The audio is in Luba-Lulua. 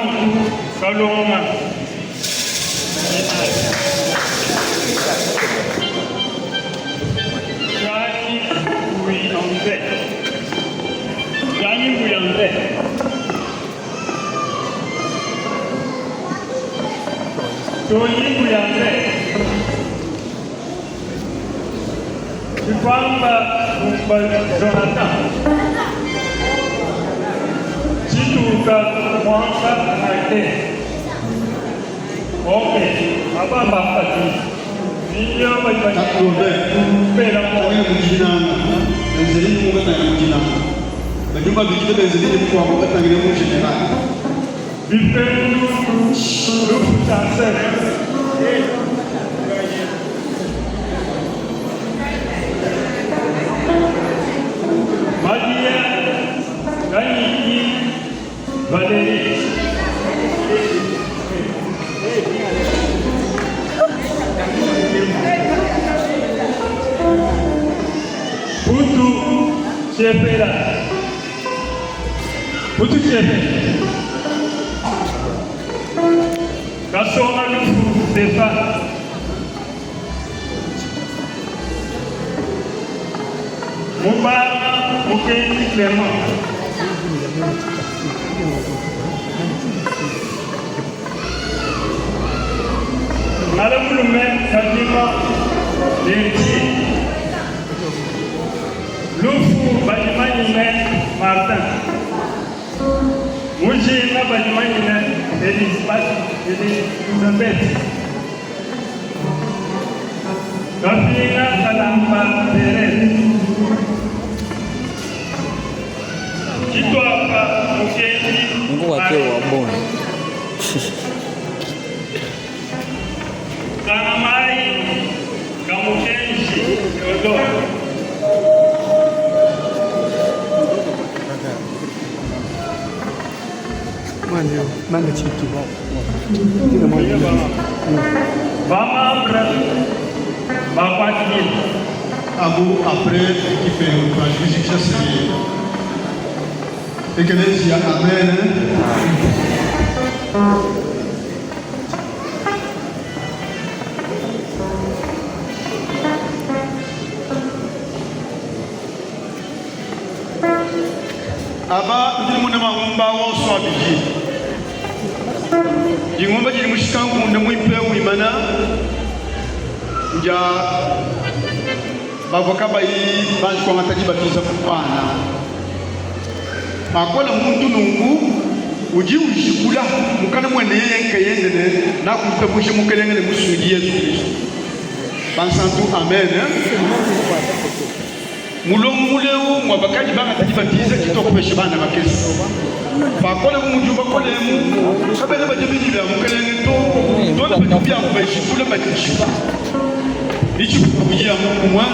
Kamuntu Kalonga. Jani Mbuyanze. Jani Mbuyanze. Tony Mbuyanze. Chikwamba Bumba Jonathan. Chituka Mwanga Martin. Ok, aba bapati. Niyo bali bali Batangile mu dinanga, benzelini mu batangile mu dinanga. Badimu babikile benzelini mukuabu batangile mu general. Bipendu Lufu Chancel. Madia Kanyiki Valérie. Putu Chepela. Putu Chepela. Kasonga Lufu Stéphane. Mubanga Mukendi Clément. Ngalamulume Kadima Lenti. Lufu Badimanyine Martin. Mujinga Badimanyine Elizabeth. Elizabeth. Kapinga Kalamba Perez. Chitwapa Mukendi Mungu wake wa bona. Kanamai Kamukenji Theodore. Mwana mwana chitu. Tina mwana. Bamambre Bakwakili. Abu après ekipe twajikijikisha seri Ekelezia amen. Aba ndi mune mangumba wonso abidi. Dingumba didi mushikankunde muimpe wimana ndia bavua kabayi banji kuangata dibatiza ku bana. Pakola muntu nunku udi ujikula mukana muende yeye nkayende ne nakuitabuja Mukelenge ne Musungidi Yezu Kristo. Bansantu amen. Mulongo muleu ngua bakadi bangata dibatiza ditokopesha bana bakese. Pakola bu mudibu bakolemu kabena badia bidi bia Mukelenge to, to ne badi biabu bajikula baditshipa. Ditshipu budi amu kumue.